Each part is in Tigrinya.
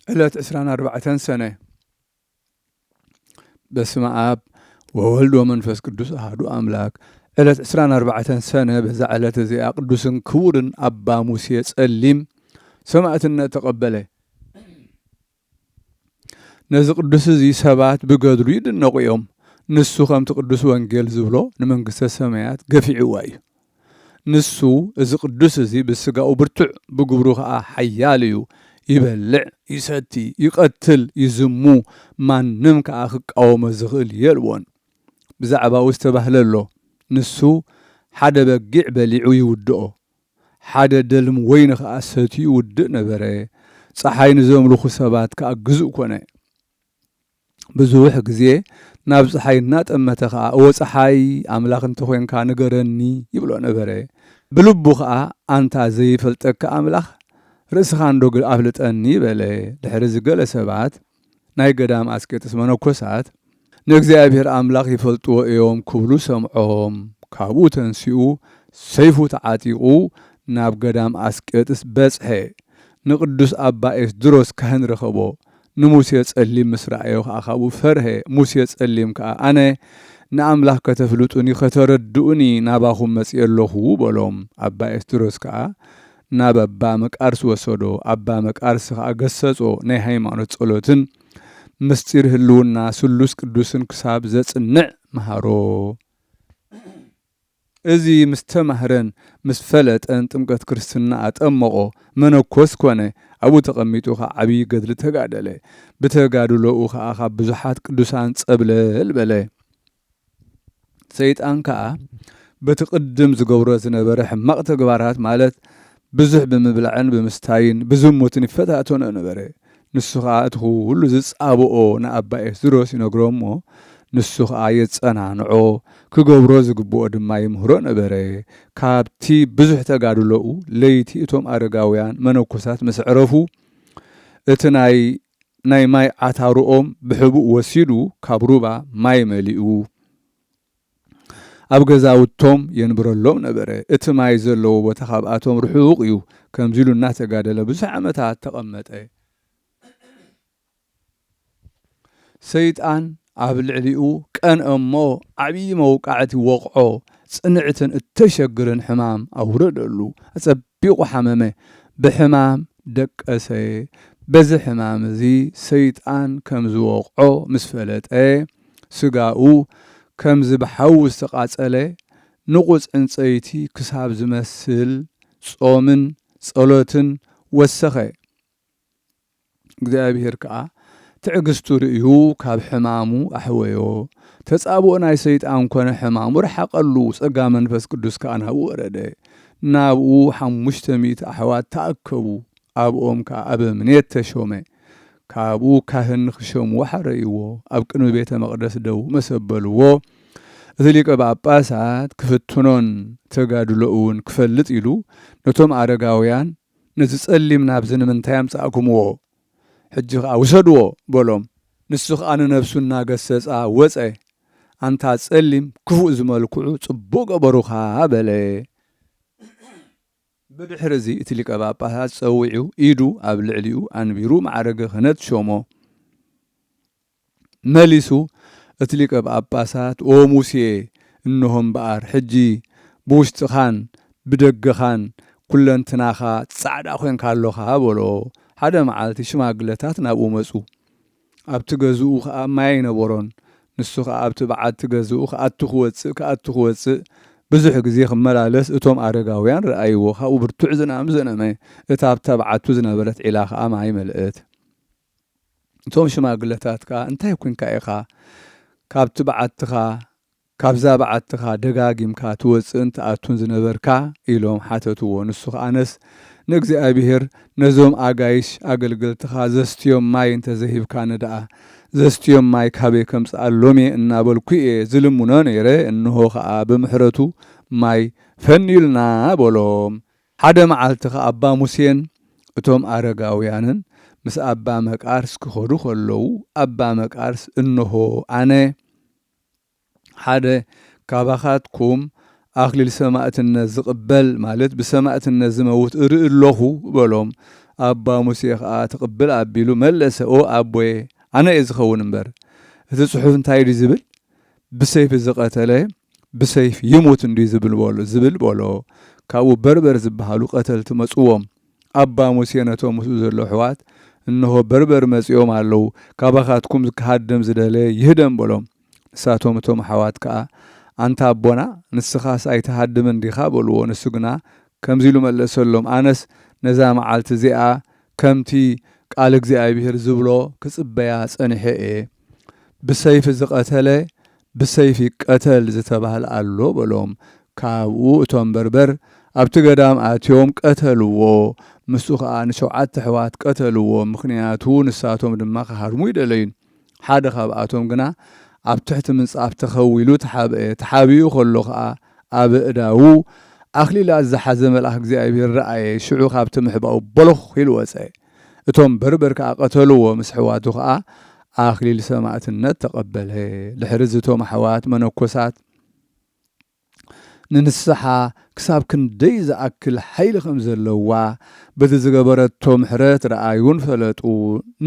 ዕለት ዕስራን ኣርባዕተን ሰነ። በስመ ኣብ ወወልድ ወመንፈስ ቅዱስ ኣሃዱ ኣምላክ። ዕለት ዕስራን ኣርባዕተን ሰነ፣ በዛ ዕለት እዚኣ ቅዱስን ክቡርን ኣባ ሙሴ ጸሊም ሰማዕትነት ተቐበለ። ነዚ ቅዱስ እዚ ሰባት ብገድሉ ይድነቑ እዮም። ንሱ ከምቲ ቅዱስ ወንጌል ዝብሎ ንመንግስተ ሰማያት ገፊዕዋ እዩ። ንሱ እዚ ቅዱስ እዚ ብስጋኡ ብርቱዕ ብግብሩ ኸኣ ሓያል እዩ። ይበልዕ፣ ይሰቲ፣ ይቐትል፣ ይዝሙ፣ ማንም ከኣ ክቃወሞ ዝኽእል የልቦን። ብዛዕባኡ ዝተባህለ ኣሎ። ንሱ ሓደ በጊዕ በሊዑ ይውድኦ፣ ሓደ ደልም ወይኒ ኸኣ ሰትዩ ይውድእ ነበረ። ጸሓይ ንዘምልኹ ሰባት ከኣ ግዙእ ኮነ። ብዙሕ ግዜ ናብ ጸሓይ እናጠመተ ኸኣ፣ "እወ ጸሓይ፣ ኣምላኽ እንተ ኾንካ ንገረኒ" ይብሎ ነበረ። ብልቡ ኸኣ፣ "ኣንታ ዘይፈልጠካ ኣምላኽ፣ ርእስኻ እንዶ ግል ኣፍልጠኒ" በለ። ድሕሪ እዚ ገለ ሰባት፣ ናይ ገዳም ኣስቄጥስ መነኮሳት፣ "ንእግዚኣብሔር ኣምላኽ ይፈልጥዎ እዮም" ክብሉ ሰምዖም። ካብኡ ተንሲኡ ሰይፉ ተዓጢቑ ናብ ገዳም ኣስቄጥስ በጽሐ። ንቅዱስ ኣባ ኤስድሮስ ካህን ረኸቦ። ንሙሴ ጸሊም ምስ ረኣዮ ኸኣ ካብኡ ፈርሀ። ሙሴ ጸሊም ከኣ፣ "ኣነ ንኣምላኽ ከተፍልጡኒ፣ ከተረድኡኒ ናባኹም መጺኤ ኣለኹ" በሎም። ኣባ ኤስድሮስ ከኣ ናብ ኣባ መቃርስ ወሰዶ። ኣባ መቃርስ ከኣ ገሰጾ። ናይ ሃይማኖት ጸሎትን ምስጢር ህልውና ስሉስ ቅዱስን ክሳብ ዘጽንዕ መሃሮ። እዚ ምስ ተማህረን ምስ ፈለጠን ጥምቀት ክርስትና ኣጠመቖ፣ መነኮስ ኮነ። ኣብኡ ተቐሚጡ ኸዓ ዓብዪ ገድሊ ተጋደለ። ብተጋድሎኡ ኸዓ ካብ ብዙሓት ቅዱሳን ጸብለል በለ። ሰይጣን ከኣ በቲ ቅድም ዝገብሮ ዝነበረ ሕማቕ ተግባራት፣ ማለት ብዙሕ ብምብላዕን ብምስታይን ብዝሙትን ይፈታተኖ ነበረ። ንሱ ኸኣ እቲ ኹሉ ዝጻብኦ ንኣባ ኤስድሮስ ይነግሮ እሞ፣ ንሱ ኸኣ የጸናንዖ፣ ክገብሮ ዝግብኦ ድማ ይምህሮ ነበረ። ካብቲ ብዙሕ ተጋድሎኡ፣ ለይቲ እቶም ኣረጋውያን መነኮሳት ምስ ዕረፉ፣ እቲ ናይ፣ ናይ ማይ ዓታርኦም ብሕቡእ ወሲዱ፣ ካብ ሩባ ማይ መሊኡ፣ ኣብ ገዛውቶም የንብረሎም ነበረ። እቲ ማይ ዘለዎ ቦታ ካብኣቶም ርሑቕ እዩ። ከምዚ ኢሉ እናተጋደለ ብዙሕ ዓመታት ተቐመጠ። ሰይጣን ኣብ ልዕሊኡ ቀንአ እሞ፣ ዓብዪ መውቃዕቲ ወቕዖ፣ ጽንዕትን እተሸግርን ሕማም ኣውረደሉ። ኣጸቢቑ ሓመመ፣ ብሕማም ደቀሰ። በዚ ሕማም እዚ ሰይጣን ከም ዝወቕዖ ምስ ፈለጠ፣ ስጋኡ ከምዚ ብሓዊ ዝተቓጸለ ንቑጽ ዕንጸይቲ ክሳብ ዝመስል ጾምን ጸሎትን ወሰኸ። እግዚኣብሄር ከኣ ትዕግስቱ ርእዩ ካብ ሕማሙ ኣሕወዮ። ተጻብኦ ናይ ሰይጣን ኮነ፣ ሕማሙ ረሓቐሉ፣ ጸጋ መንፈስ ቅዱስ ከኣ ናብኡ ወረደ። ናብኡ ሓሙሽተ ሚእቲ ኣሕዋት ተኣከቡ። ኣብኦም ከኣ ኣበምኔት ተሾመ። ካብኡ ካህን ንኽሸምዎ ሓረይዎ። ኣብ ቅድሚ ቤተ መቕደስ ደው መስ ኣበልዎ፣ እቲ ሊቀ ጳጳሳት ክፍትኖን ተጋድሎኡን ክፈልጥ ኢሉ፣ ነቶም ኣረጋውያን፣ "ነዚ ጸሊም ናብዚ ንምንታይ ኣምጻእኩምዎ? ሕጂ ኸኣ ውሰድዎ" በሎም። ንሱ ኸኣ ንነብሱ እናገሰጻ ወጸ። "ኣንታ ጸሊም፣ ክፉእ ዝመልክዑ ጽቡቕ ገበሩኻ" በለ። ብድሕሪ እዚ እቲ ሊቀ ጳጳሳት ጸዊዑ፣ ኢዱ ኣብ ልዕሊኡ ኣንቢሩ፣ ማዕረገ ክህነት ሾሞ። መሊሱ እቲ ሊቀ ጳጳሳት፣ "ኦ ሙሴ፣ እንሆ እምበኣር፣ ሕጂ ብውሽጥኻን ብደገኻን ኩለንትናኻ ጻዕዳ ኾንካ ኣሎኻ" በሎ። ሓደ መዓልቲ ሽማግለታት ናብኡ መጹ። ኣብቲ ገዝኡ ኸኣ ማይ ኣይነበሮን። ንሱ ኸኣ ኣብቲ በዓቲ ገዝኡ ክኣቱ ክወጽእ፣ ክኣቱ ክወጽእ፣ ብዙሕ ግዜ ክመላለስ እቶም ኣረጋውያን ረኣይዎ። ካብኡ ብርቱዕ ዝናም ዘነመ። እታ ኣብታ በዓቱ ዝነበረት ዒላ ኸኣ ማይ መልአት። እቶም ሽማግለታት ከኣ፣ "እንታይ ኲንካ ኢኻ? ካብቲ በዓትኻ፣ ካብዛ በዓትኻ ደጋጊምካ ትወጽእን ትኣቱን ዝነበርካ?" ኢሎም ሓተትዎ። ንሱ ኸኣ፣ "ኣነስ ንእግዚኣብሄር ነዞም ኣጋይሽ ኣገልገልትኻ ዘስትዮም ማይ እንተ ዘይሂብካኒ ደኣ፣ ዘስትዮም ማይ ካበይ ከምጽኣሎም እየ እናበልኩ እየ ዝልምኖ ነይረ። እንሆ ኸኣ ብምሕረቱ ማይ ፈንዩልና" በሎም። ሓደ መዓልቲ ኸኣ ኣባ ሙሴን እቶም ኣረጋውያንን ምስ ኣባ መቃርስ ክኸዱ ኸለዉ፣ ኣባ መቃርስ፣ "እንሆ ኣነ ሓደ ካባኻትኩም ኣኽሊል ሰማእትነት ዝቕበል፣ ማለት ብሰማእትነት ዝመውት እርኢ ኣለኹ" በሎም። ኣባ ሙሴ ኸኣ ትቕብል ኣቢሉ መለሰ፣ ኦ ኣቦየ፣ ኣነ እየ ዝኸውን እምበር፣ እቲ ጽሑፍ እንታይ ድዩ ዝብል? ብሰይፊ ዝቐተለ ብሰይፍ ይሙት እንድዩ ዝብል በሎ፣ ዝብል በሎ። ካብኡ በርበር ዝበሃሉ ቀተልቲ መጽዎም። ኣባ ሙሴ ነቶም ምስኡ ዘለዉ ኣሕዋት፣ እንሆ በርበር መጺኦም ኣለዉ፣ ካባኻትኩም ክሃድም ዝደለየ ይህደም በሎም። ንሳቶም እቶም ኣሕዋት ከኣ፣ ኣንታ ኣቦና፣ ንስኻስ ኣይትሃድምን ዲኻ? በልዎ። ንሱ ግና ከምዚ ኢሉ መለሰሎም፣ ኣነስ ነዛ መዓልቲ እዚኣ ከምቲ ቃል እግዚኣብሔር ዝብሎ ክጽበያ ጸኒሐ እየ። ብሰይፊ ዝቐተለ ብሰይፊ ይቀተል ዝተባህለ ኣሎ በሎም። ካብኡ እቶም በርበር ኣብቲ ገዳም ኣትዮም ቀተልዎ። ምስኡ ኸኣ ንሸውዓተ ኣሕዋት ቀተልዎ፣ ምኽንያቱ ንሳቶም ድማ ክሃርሙ ይደለዩን። ሓደ ካብኣቶም ግና ኣብ ትሕቲ ምንጻፍ ተኸዊሉ ተሓብአ። ተሓቢኡ ከሎ ኸኣ ኣብ ኣእዳዉ ኣኽሊላት ዝሓዘ መልኣኽ እግዚኣብሔር ረኣየ። ሽዑ ካብቲ ምሕባኡ በሎኽ ኢሉ ወጸ። እቶም በርበር ከኣ ቀተልዎ፣ ምስ ኣሕዋቱ ኸኣ ኣኽሊል ሰማእትነት ተቐበለ። ድሕሪ እዚ እቶም ኣሕዋት መነኮሳት ንንስሓ ክሳብ ክንደይ ዝኣክል ሓይሊ ከም ዘለዋ በቲ ዝገበረቶ ምሕረት ረኣዩን ፈለጡ።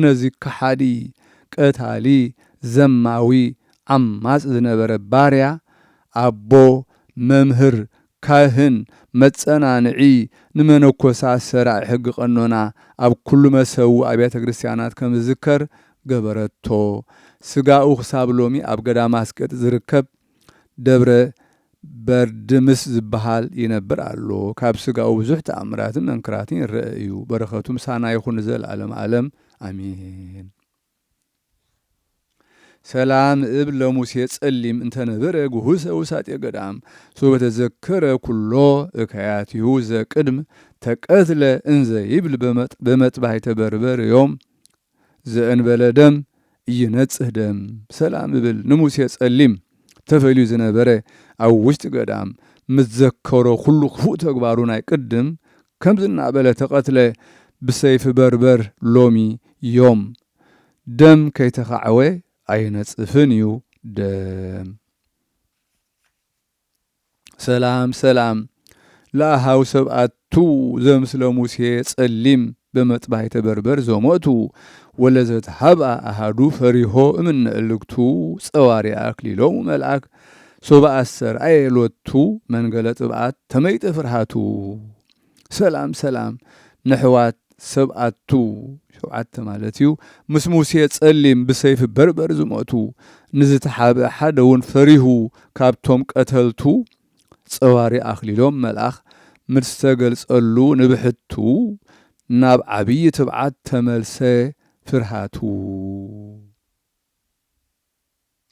ነዚ ከሓዲ፣ ቀታሊ፣ ዘማዊ፣ ዓማጽ ዝነበረ ባርያ፣ ኣቦ፣ መምህር፣ ካህን፣ መጸናንዒ፣ ንመነኮሳት ሰራዒ ሕጊ ቀኖና ኣብ ኩሉ መሰዊ ኣብያተ ክርስቲያናት ከም ዝዝከር ገበረቶ። ስጋኡ ክሳብ ሎሚ ኣብ ገዳም ኣስቄጥስ ዝርከብ ደብረ በርድምስ ዝበሃል ይነብር ኣሎ። ካብ ስጋኡ ብዙሕ ተኣምራትን መንክራትን ይረአ እዩ። በረኸቱ ምሳና ይኹን ንዘለዓለም ዓለም። ኣሜን። ሰላም እብል ለሙሴ ጸሊም እንተነበረ ግሁሰ ውሳጤ ገዳም ሶበ ተዘከረ ኩሎ እከያቲሁ ዘቅድም ተቀትለ እንዘ ይብል በመጥ-፣ በመጥባሕተ በርበር እዮም ዘእንበለ ደም እይነጽህ ደም። ሰላም እብል ንሙሴ ጸሊም ተፈልዩ ዝነበረ ኣብ ውሽጢ ገዳም ምስ ዘከሮ ኩሉ ክፉእ ተግባሩ ናይ ቅድም ከምዚ እናበለ ተቐትለ ብሰይፊ በርበር ሎሚ ዮም ደም ከይተኻዕወ ኣይነጽፍን እዩ ደም። ሰላም ሰላም ለአሃው ሰብኣቱ ዘምስለ ሙሴ ጸሊም በመጥባሕተ በርበር ዘሞቱ ወለዘተሃብኣ ኣሃዱ ፈሪሆ እምነ እልግቱ ጸዋሪ ኣክሊሎም መልኣክ ሶበ ኣስተርኣየ ሎቱ መንገለ ጥብኣት ተመይጠ ፍርሃቱ። ሰላም ሰላም ነሕዋት ሰብኣቱ ሸውዓተ ማለት እዩ። ምስ ሙሴ ጸሊም ብሰይፊ በርበር ዝሞቱ ንዝተሓብአ ሓደ እውን ፈሪሁ ካብቶም ቀተልቱ ጸዋሪ ኣኽሊሎም መልኣኽ ምስተገልጸሉ ንብሕቱ ናብ ዓብዪ ትብዓት ተመልሰ ፍርሃቱ።